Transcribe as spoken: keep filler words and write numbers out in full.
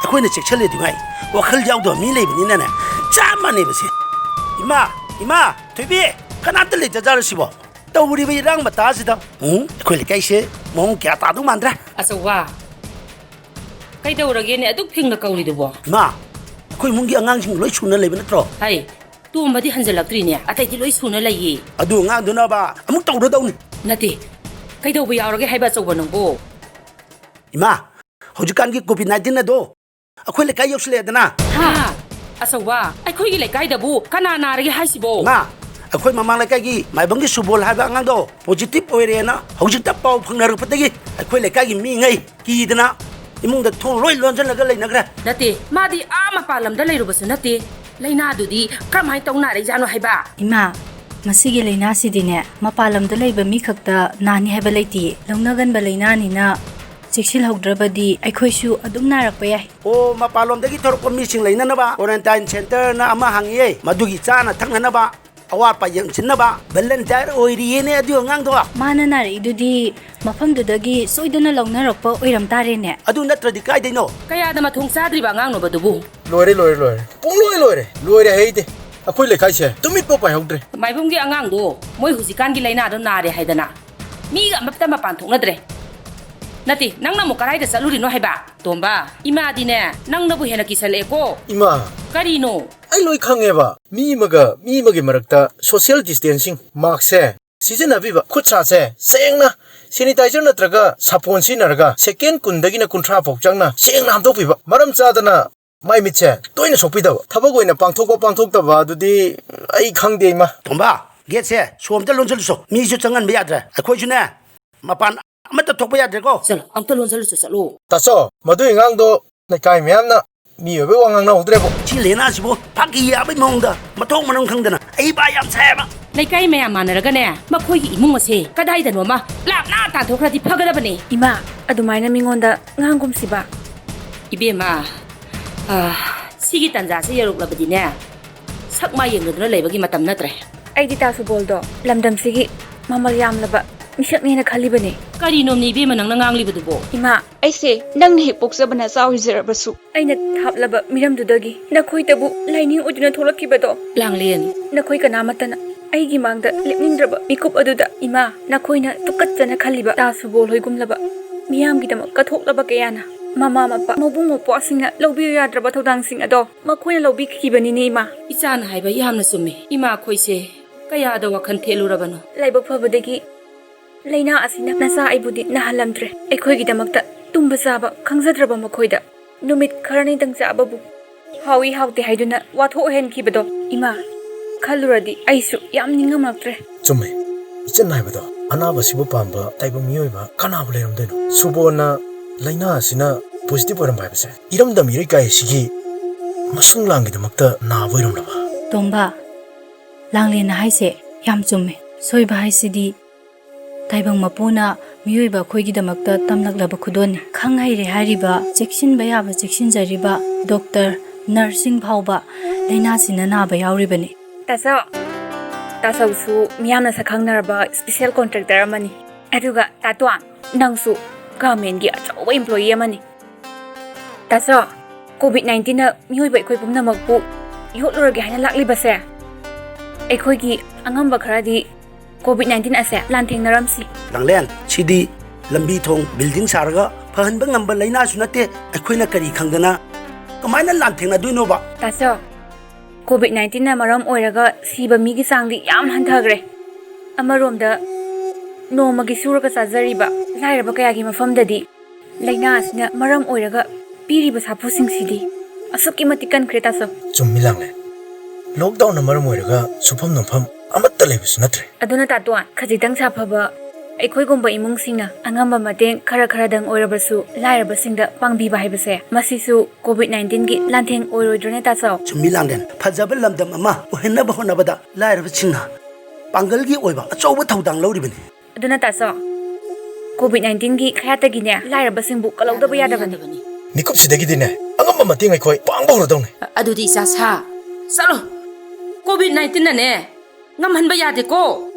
ꯑꯩꯈꯣꯏꯅ ꯆꯦꯛꯁꯤꯜꯂꯤꯗꯨꯉꯥꯏ ꯋꯥꯈꯜ ꯌꯥꯎꯗꯕ ꯃꯤ ꯂꯩꯕꯅꯤꯅꯅꯦ, ꯆꯞ ꯃꯥꯟꯅꯩꯕꯁꯦ꯫ ꯏꯃꯥ, ꯏꯃꯥ, ꯊꯣꯏꯕꯤ, ꯀꯅꯥꯝꯇ ꯂꯩꯇꯖꯥꯔꯣ ꯁꯤꯕꯣ? ꯇꯧꯔꯤꯕ ꯏꯔꯥꯡ ꯃꯇꯥꯁꯤꯗ, ꯎꯝ, ꯑꯩꯈꯣꯏ ꯂꯩꯀꯥꯏꯁꯦ ꯃꯑꯣꯡ ꯀꯌꯥ ꯇꯥꯗꯧ ꯃꯥꯟꯗ꯭ꯔꯦ꯫ ꯑꯆꯧꯕ, ꯀꯩꯗꯧꯔꯒꯦꯅꯦ ꯑꯗꯨꯛ ꯐꯤꯡꯅ ꯀꯧꯔꯤꯗꯨꯕꯣ? ꯏꯃꯥ, ꯑꯩꯈꯣꯏ ꯏꯃꯨꯡꯒꯤ ꯑꯉꯥꯡꯁꯤꯡ ꯂꯣꯏ ꯁꯨꯅ ꯂꯩꯕ ꯅꯠꯇ꯭ꯔꯣ? ꯍꯩ, ꯇꯣꯝꯕꯗꯤ ꯍꯟꯖꯜꯂꯛꯇ꯭ꯔꯤꯅꯦ, ꯑꯇꯩꯗꯤ ꯂꯣꯏ ꯁꯨꯅ ꯂꯩꯌꯦ꯫ ꯑꯗꯨ ꯑꯉꯥꯡꯗꯨꯅꯕ ꯑꯃꯨꯛ ꯇꯧꯔꯗꯧꯅꯤ꯫ ꯅꯠꯇꯦ, ꯀꯩꯗꯧꯕ ꯌꯥꯎꯔꯒꯦ ꯍꯥꯏꯕ ꯑꯆꯧꯕ ꯅꯪꯕꯣ? ꯏꯃꯥ, ꯍꯧꯖꯤꯛꯀꯥꯟꯒꯤ ꯀꯣꯚꯤꯗ ꯅꯥꯏꯟꯇꯤꯟ ꯑꯗꯣ ꯑꯩꯈꯣꯏ ꯂꯩꯀꯥꯏ ꯌꯧꯁꯤꯜꯂꯛꯑꯦꯗꯅ꯫ ꯍꯥ? ꯑꯆꯧꯕ, ꯑꯩꯈꯣꯏꯒꯤ ꯂꯩꯀꯥꯏꯗꯕꯨ ꯀꯅꯥ ꯅꯥꯔꯒꯦ ꯍꯥꯏꯁꯤꯕꯣ? ꯏꯃꯥ, ꯑꯩꯈꯣꯏ ꯃꯃꯥꯡ ꯂꯩꯀꯥꯏꯒꯤ ꯃꯥꯏꯕꯝꯒꯤ ꯁꯨꯕꯣꯜ ꯍꯥꯏꯕ ꯑꯉꯥꯡꯗꯣ ꯄꯣꯖꯤꯇꯤꯚ ꯑꯣꯏꯔꯦꯅ ꯍꯧꯖꯤꯛꯇ ꯄꯥꯎ ꯐꯪꯅꯔꯛꯄꯗꯒꯤ ꯑꯩꯈꯣꯏ ꯂꯩꯀꯥꯏꯒꯤ ꯃꯤꯉꯩ ꯀꯤꯗꯅ ꯏꯃꯨꯡꯗ ꯊꯣꯡ ꯂꯣꯏ ꯂꯣꯟꯁꯤꯜꯂꯒ ꯂꯩꯅꯈ꯭ꯔꯦ꯫ ꯅꯠꯇꯦ, ꯃꯥꯗꯤ ꯑꯥ ꯃꯄꯥꯟ ꯂꯝꯗ ꯂꯩꯔꯨꯕꯁꯨ ꯅꯠꯇꯦ꯫ ꯂꯥꯏꯅꯥꯗꯨꯗꯤ ꯀꯔꯝꯍꯥꯏꯅ ꯇꯧ ꯅꯥꯔꯛꯏꯖꯥꯠꯅꯣ ꯍꯥꯏꯕ? ꯏꯃꯥ, ꯃꯁꯤꯒꯤ ꯂꯥꯏꯅꯥꯁꯤꯗꯤꯅꯦ, ꯃꯄꯥꯟ ꯂꯝꯗ ꯂꯩꯕ ꯃꯤ ꯈꯛꯇ ꯅꯥꯅꯤ ꯍꯥꯏꯕ ꯂꯩꯇꯤꯌꯦ꯫ ꯂꯧꯅꯒꯟꯕ ꯂꯥꯏꯅꯥꯅꯤꯅ ꯆꯦꯛꯁꯤꯜꯍꯧꯗ꯭ꯔꯕꯗꯤ ꯑꯩꯈꯣꯏꯁꯨ ꯑꯗꯨꯝ ꯅꯥꯔꯛꯄ ꯌꯥꯏ꯫ ꯑꯣ, ꯃꯄꯥꯟꯂꯣꯝꯗꯒꯤ ꯊꯣꯔꯛꯄ ꯃꯤꯁꯤꯡ ꯂꯩꯅꯅꯕ quarantine centreꯅ ꯑꯃ ꯍꯥꯡꯉꯤꯌꯦ꯫ ꯃꯗꯨꯒꯤ ꯆꯥꯅ ꯊꯛꯅꯅꯕ, ꯑꯋꯥꯠꯄ ꯌꯦꯡꯁꯤꯟꯅꯕ volunteer ꯑꯣꯏꯔꯤꯌꯦꯅꯦ ꯑꯗꯨ ꯑꯉꯥꯡꯗꯣ꯫ ꯃꯥꯅ ꯅꯥꯔꯛꯏꯗꯨꯗꯤ ꯃꯐꯝꯗꯨꯗꯒꯤ ꯁꯣꯏꯗꯅ ꯂꯧꯅꯔꯛꯄ ꯑꯣꯏꯔꯝ ꯇꯥꯔꯦꯅꯦ꯫ ꯑꯗꯨ ꯅꯠꯇ꯭ꯔꯗꯤ ꯀꯥꯏꯗꯩꯅꯣ? ꯀꯌꯥꯗ ꯃꯊꯣꯡ ꯆꯥꯗ꯭ꯔꯤꯕ ꯑꯉꯥꯡꯅꯣꯕ ꯑꯗꯨꯕꯨ? ꯂꯣꯏꯔꯦ, ꯂꯣꯏꯔꯦ, ꯂꯣꯏꯔꯦ꯫ ꯄꯨꯡꯂꯣꯏ ꯂꯣꯏꯔꯦ꯫ ꯂꯣꯏꯔꯦ ꯍꯥꯏꯗꯤ꯫ ꯑꯩꯈꯣꯏ ꯂꯩꯀꯥꯏꯁꯦ ꯇꯨꯃꯤꯠꯄꯨ ꯄꯥꯏꯍꯧꯗ꯭ꯔꯦ꯫ ꯃꯥꯏꯕꯝꯒꯤ ꯑꯉꯥꯡꯗꯣ ꯃꯣꯏ ꯍꯧꯖꯤꯛꯀꯥꯟꯒꯤ ꯂꯥꯏꯅꯥꯗꯣ ꯅꯥꯔꯦ ꯍꯥꯏꯗꯅ ꯃꯤꯒ ꯑꯃꯠꯇ ꯃꯄꯥꯟ ꯊꯣꯛꯅꯗ꯭ꯔꯦ꯫ ꯅꯠꯇꯦ, ꯅꯪꯅ ꯑꯃꯨꯛ ꯀꯗꯥꯏꯗ ꯆꯠꯂꯨꯔꯤꯅꯣ ꯍꯥꯏꯕ? ꯇꯣꯝꯕ, ꯏꯃꯥꯗꯤꯅꯦ ꯅꯪꯅꯕꯨ ꯍꯦꯟꯅ ꯀꯤꯁꯜꯂꯛꯑꯦꯀꯣ꯫ ꯏꯃꯥ! ꯀꯔꯤꯅꯣ? ꯑꯩ ꯂꯣꯏ ꯈꯪꯉꯦꯕ꯫ ꯃꯤ ꯑꯃꯒ ꯃꯤ ꯑꯃꯒꯤ ꯃꯔꯛꯇ social distancing, maskꯁꯦ ꯁꯤꯖꯤꯟꯅꯕꯤꯕ, ꯈꯨꯠꯁꯥꯁꯦ ꯁꯦꯡꯅ sanitizer ꯅꯠꯇ꯭ꯔꯒ ꯁꯥꯄꯣꯟ ꯁꯤꯖꯤꯟꯅꯔꯒ second ꯀꯨꯟꯗꯒꯤꯅ ꯀꯨꯟꯊ꯭ꯔꯥ ꯐꯥꯎ ꯆꯪꯅ ꯁꯦꯡꯅ ꯍꯥꯝꯗꯣꯛꯄꯤꯕ꯫ ꯃꯔꯝ ꯆꯥꯗꯅ ꯃꯥꯏ ꯃꯤꯠꯁꯦ ꯇꯣꯏꯅ ꯁꯣꯛꯄꯤꯗꯕ꯫ ꯊꯕꯛ ꯑꯣꯏꯅ ꯄꯥꯡꯊꯣꯛꯄ ꯄꯥꯡꯊꯣꯛꯇꯕ ꯑꯗꯨꯗꯤ ꯑꯩ ꯈꯪꯗꯦ, ꯏꯃꯥ꯫ ꯇꯣꯝꯕ, gateꯁꯦ ꯁꯣꯝꯗ ꯂꯣꯟꯁꯤꯜꯂꯨꯁꯣ꯫ ꯃꯤꯁꯨ ꯆꯪꯍꯟꯕ ꯌꯥꯗ꯭ꯔꯦ꯫ ꯑꯩꯈꯣꯏꯁꯨꯅꯦ ꯃꯄꯥꯟ ꯑꯃꯠꯇ ꯊꯣꯛꯄ ꯌꯥꯗ꯭ꯔꯦꯀꯣ꯫ ꯆꯠꯂꯣ, ꯑꯝꯇ ꯂꯣꯟꯁꯤꯜꯂꯨꯁꯣ, ꯆꯠꯂꯣ꯫ ꯇꯥꯆꯧ, ꯃꯗꯨꯏ ꯑꯉꯥꯡꯗꯣ ꯂꯩꯀꯥꯏ ꯃꯌꯥꯝꯅ ꯃꯤ ꯑꯣꯏꯕꯩ ꯋꯥ ꯉꯥꯡꯅꯍꯧꯗ꯭ꯔꯦꯕꯣ꯫ ꯁꯤ ꯂꯦꯅꯥꯁꯤꯕꯨ ꯐꯥꯒꯤ ꯌꯥꯕꯩ ꯃꯑꯣꯡꯗ ꯃꯊꯣꯡ ꯃꯔꯝ ꯈꯪꯗꯅ ꯑꯩ ꯏꯕꯥ ꯌꯥꯝ ꯁꯥꯏꯌꯦꯕ꯫ ꯂꯩꯀꯥꯏ ꯃꯌꯥꯝ ꯃꯥꯟꯅꯔꯒꯅꯦ, ꯃꯈꯣꯏꯒꯤ ꯏꯃꯨꯡ ꯑꯁꯦ ꯀꯗꯥꯏꯗꯅꯣꯃ ꯂꯥꯞꯅ ꯇꯥꯟꯊꯣꯛꯈ꯭ꯔꯗꯤ ꯐꯒꯗꯕꯅꯦ꯫ ꯏꯃꯥ, ꯑꯗꯨꯃꯥꯏꯅ ꯃꯤꯉꯣꯟꯗ ꯉꯥꯡꯒꯨꯝꯁꯤꯕ꯫ ꯏꯕꯦꯝꯃ, ꯑꯥ, ꯁꯤꯒꯤ ꯇꯥꯟꯖꯥꯁꯦ ꯌꯧꯔꯛꯂꯕꯗꯤꯅꯦ, ꯁꯛ ꯃꯥꯏ ꯌꯦꯡꯅꯗꯨꯅ ꯂꯩꯕꯒꯤ ꯃꯇꯝ ꯅꯠꯇ꯭ꯔꯦ꯫ ꯑꯩꯗꯤ ꯇꯥ ꯁꯨꯕꯣꯜꯗꯣ ꯂꯝꯗꯝꯁꯤꯒꯤ ꯃꯃꯜ ꯌꯥꯝꯂꯕ ꯃꯤꯁꯛꯅꯦꯅ ꯈꯜꯂꯤꯕꯅꯦ꯫ ꯀꯔꯤꯅꯣꯝꯅꯦ ꯏꯕꯦꯝꯃ ꯅꯪꯅ ꯉꯥꯡꯂꯤꯕꯗꯨꯕꯣ? ꯏꯃꯥ, ꯑꯩꯁꯦ ꯅꯪꯅ ꯍꯦꯛ ꯄꯣꯛꯆꯕ ꯅꯆꯥ ꯑꯣꯏꯖꯔꯕꯁꯨ, ꯑꯩꯅ ꯍꯥꯞꯂꯕ ꯃꯤꯔꯝꯗꯨꯗꯒꯤ ꯅꯈꯣꯏꯇꯕꯨ ꯂꯥꯏꯅꯤꯡ ꯑꯣꯏꯗꯨꯅ ꯊꯣꯛꯂꯛꯈꯤꯕꯗꯣ꯫ ꯂꯥꯡꯂꯦꯟ꯫ ꯅꯈꯣꯏ ꯀꯅꯥꯃꯠꯇꯅ ꯑꯩꯒꯤ ꯃꯥꯡꯗ ꯂꯦꯞꯅꯤꯡꯗ꯭ꯔꯕ ꯃꯤꯀꯨꯞ ꯑꯗꯨꯗ, ꯏꯃꯥ, ꯅꯈꯣꯏꯅ ꯇꯨꯀꯠꯆꯅ ꯈꯜꯂꯤꯕ ꯇꯥ ꯁꯨꯕꯣꯜ ꯍꯣꯏꯒꯨꯝꯂꯕ ꯃꯤꯌꯥꯝꯒꯤꯗꯃꯛ ꯀꯠꯊꯣꯛꯂꯕ ꯀꯌꯥꯅ ꯃꯃꯥ ꯃꯄꯥ, ꯃꯕꯨꯡ ꯃꯧꯄ꯭ꯋꯥꯁꯤꯡꯅ ꯂꯧꯕꯤꯌꯨ ꯌꯥꯗ꯭ꯔꯕ ꯊꯧꯗꯥꯡꯁꯤꯡ ꯑꯗꯣ ꯃꯈꯣꯏꯅ ꯂꯧꯕꯤꯈꯤꯕꯅꯤꯅꯦ, ꯏꯃꯥ꯫ ꯏꯆꯥꯅ ꯍꯥꯏꯕ ꯌꯥꯝꯅ ꯆꯨꯝꯃꯤ꯫ ꯏꯃꯥ, ꯑꯩꯈꯣꯏꯁꯦ ꯀꯌꯥꯗ ꯋꯥꯈꯜ ꯊꯦꯠꯂꯨꯔꯕꯅꯣ? ꯂꯥꯏꯕꯛ ꯐꯕꯗꯒꯤ ꯂꯥꯏꯅꯥ ꯑꯁꯤꯅ ꯅꯆꯥ ꯑꯩꯕꯨꯗꯤ ꯅꯥꯍꯜꯂꯝꯗ꯭ꯔꯦ꯫ ꯑꯩꯈꯣꯏꯒꯤꯗꯃꯛꯇ ꯇꯨꯝꯕ ꯆꯥꯕ ꯈꯪꯖꯗ꯭ꯔꯕ ꯃꯈꯣꯏꯗ ꯅꯨꯃꯤꯠ ꯈꯔꯅꯤꯗꯪ ꯆꯥꯕꯕꯨ ꯍꯥꯎꯏ ꯍꯥꯎꯇꯦ ꯍꯥꯏꯗꯨꯅ ꯋꯥꯊꯣꯛ ꯑꯣꯏꯍꯟꯈꯤꯕꯗꯣ꯫ ꯏꯃꯥ, ꯈꯜꯂꯨꯔꯗꯤ ꯑꯩꯁꯨ ꯌꯥꯝ ꯅꯤꯡꯉꯝꯃꯛꯇ꯭ꯔꯦ꯫ ꯆꯨꯝꯃꯦ꯫ ꯏꯆꯟ ꯍꯥꯏꯕꯗꯣ, ꯑꯅꯥꯕꯁꯤꯕꯨ ꯄꯥꯝꯕ ꯇꯥꯏꯕꯪ ꯃꯤꯑꯣꯏꯕ ꯀꯅꯥꯕꯨ ꯂꯩꯔꯝꯗꯣꯏꯅꯣ? ꯁꯨꯕꯣꯜꯅ ꯂꯥꯏꯅꯥ ꯑꯁꯤꯅ positive ꯑꯣꯏꯔꯝꯕ ꯍꯥꯏꯕꯁꯦ ꯏꯔꯝꯗꯝ ꯏꯔꯩꯀꯥꯏ ꯑꯁꯤꯒꯤ ꯃꯁꯨꯡ ꯂꯥꯡꯒꯤꯗꯃꯛꯇ ꯅꯥꯕ ꯑꯣꯏꯔꯝꯂꯕ? ꯇꯣꯝꯕ, ꯂꯥꯡꯂꯦꯟꯅ ꯍꯥꯏꯁꯦ ꯌꯥꯝ ꯆꯨꯝꯃꯦ꯫ ꯁꯣꯏꯕ ꯍꯥꯏꯁꯤꯗꯤ ꯇꯥꯏꯕꯪ ꯃꯄꯨꯅ ꯃꯤꯑꯣꯏꯕ ꯑꯩꯈꯣꯏꯒꯤꯗꯃꯛꯇ ꯇꯝꯂꯛꯂꯕ ꯈꯨꯗꯣꯜꯅꯤ꯫ ꯈꯪ ꯍꯩꯔꯦ ꯍꯥꯏꯔꯤꯕ, ꯆꯦꯛꯁꯤꯟꯕ ꯌꯥꯕ ꯆꯦꯛꯁꯤꯟꯖꯔꯤꯕ ꯗꯣꯛꯇꯔ, ꯅꯔꯁꯁꯤꯡ ꯐꯥꯎꯕ ꯂꯥꯏꯅꯥꯁꯤꯅ ꯅꯥꯕ ꯌꯥꯎꯔꯤꯕꯅꯤ꯫ ꯇꯥꯆꯧ, ꯇꯥꯆꯧꯁꯨ ꯃꯤꯌꯥꯝꯅ ꯁꯛꯈꯪꯅꯔꯕ special contractor ꯑꯃꯅꯤ꯫ ꯑꯗꯨꯒ ꯇꯥꯇꯣꯟ, ꯅꯪꯁꯨ governmentꯀꯤ ꯑꯆꯧꯕ employee ꯑꯃꯅꯤ꯫ ꯇꯥꯆꯧ, COVID nineteenꯅ ꯃꯤꯑꯣꯏꯕ ꯑꯩꯈꯣꯏ ꯄꯨꯝꯅꯃꯛꯄꯨ ꯌꯣꯠꯂꯨꯔꯒꯦ ꯍꯥꯏꯅ ꯂꯥꯛꯂꯤꯕꯁꯦ, ꯑꯩꯈꯣꯏꯒꯤ ꯑꯉꯝꯕ ꯈꯔꯗꯤ COVID nineteen ꯑꯁꯦ ꯂꯥꯟꯊꯦꯡꯅꯔꯝꯁꯤ꯫ ꯂꯥꯡꯂꯦꯟ, ꯁꯤꯗꯤ ꯂꯝꯕꯤ ꯊꯣꯡ, building ꯁꯥꯔꯒ ꯐꯍꯟꯕ ꯉꯝꯕ ꯂꯥꯏꯅꯥꯁꯨ ꯅꯠꯇꯦ꯫ ꯑꯩꯈꯣꯏꯅ ꯀꯔꯤ ꯈꯪꯗꯅ ꯀꯃꯥꯏꯅ ꯂꯥꯟꯊꯦꯡꯅꯗꯣꯏꯅꯣꯕ? ꯇꯥꯆꯧ, COVID nineteenꯅ ꯃꯔꯝ ꯑꯣꯏꯔꯒ ꯁꯤꯕ ꯃꯤꯒꯤ ꯆꯥꯡꯗꯤ ꯌꯥꯝ ꯍꯟꯊꯈ꯭ꯔꯦ꯫ ꯑꯃꯔꯣꯝꯗ, ꯅꯣꯡꯃꯒꯤ ꯁꯨꯔꯒ ꯆꯥꯖꯔꯤꯕ ꯂꯥꯏꯔꯕ ꯀꯌꯥꯒꯤ ꯃꯐꯝꯗꯗꯤ ꯂꯥꯏꯅꯥ ꯑꯁꯤꯅ ꯃꯔꯝ ꯑꯣꯏꯔꯒ ꯄꯤꯔꯤꯕ ꯁꯥꯐꯨꯁꯤꯡꯁꯤꯗꯤ ꯑꯁꯨꯛꯀꯤ ꯃꯇꯤꯛ ꯀꯟꯈ꯭ꯔꯦ, ꯇꯥꯆꯧ꯫ ꯆꯨꯝꯃꯤ ꯂꯥꯡꯂꯦꯟ꯫ Lockdownꯅ ꯃꯔꯝ ꯑꯣꯏꯔꯒ ꯁꯨꯐꯝ ꯅꯣꯝꯐꯝ ꯑꯃꯠꯇ ꯂꯩꯕꯁꯨ ꯅꯠꯇ꯭ꯔꯦ꯫ ꯑꯗꯨꯅ ꯇꯥꯇꯣꯟ, ꯈꯖꯤꯛꯇꯪ ꯁꯥꯐꯕ ꯑꯩꯈꯣꯏꯒꯨꯝꯕ ꯏꯃꯨꯡꯁꯤꯡꯅ ꯑꯉꯝꯕ ꯃꯇꯦꯡ ꯈꯔ ꯈꯔꯗꯪ ꯑꯣꯏꯔꯕꯁꯨ ꯂꯥꯏꯔꯕꯁꯤꯡꯗ ꯄꯥꯡꯕꯤꯕ ꯍꯥꯏꯕꯁꯦ, ꯃꯁꯤꯁꯨ COVID nineteenꯒꯤ ꯂꯥꯟꯊꯦꯡ ꯑꯣꯏꯔꯣꯏꯗ꯭ꯔꯅꯦ, ꯇꯥꯆꯧ? ꯆꯨꯝꯃꯤ ꯂꯥꯡꯂꯦꯟ꯫ ꯐꯖꯕ ꯂꯝꯗꯝ ꯑꯃ ꯑꯣꯏꯍꯟꯅꯕ ꯍꯣꯠꯅꯕꯗ ꯂꯥꯏꯔꯕꯁꯤꯡꯅ ꯄꯥꯡꯒꯜꯒꯤ ꯑꯣꯏꯕ ꯑꯆꯧꯕ ꯊꯧꯗꯥꯡ ꯂꯧꯔꯤꯕꯅꯤ꯫ ꯑꯗꯨꯅ ꯇꯥꯆꯧ, COVID nineteenꯒꯤ ꯈꯌꯥꯠꯇꯒꯤꯅꯦ ꯂꯥꯏꯔꯕꯁꯤꯡꯕꯨ ꯀꯜꯍꯧꯗꯕ ꯌꯥꯗꯕꯅꯤ꯫ ꯃꯤꯀꯨꯞꯁꯤꯗꯒꯤꯗꯤꯅꯦ ꯑꯉꯝꯕ ꯃꯇꯦꯡ ꯑꯩꯈꯣꯏ ꯄꯥꯡꯕ ꯍꯧꯔꯗꯧꯅꯤ꯫ ꯑ-, ꯑꯗꯨꯗꯤ ꯏꯆꯥ ꯁꯥ, ꯆꯠꯂꯣ꯫ COVID nineteenꯅꯅꯦ ꯉꯝꯍꯟꯕ ꯌꯥꯗꯦꯀꯣ꯫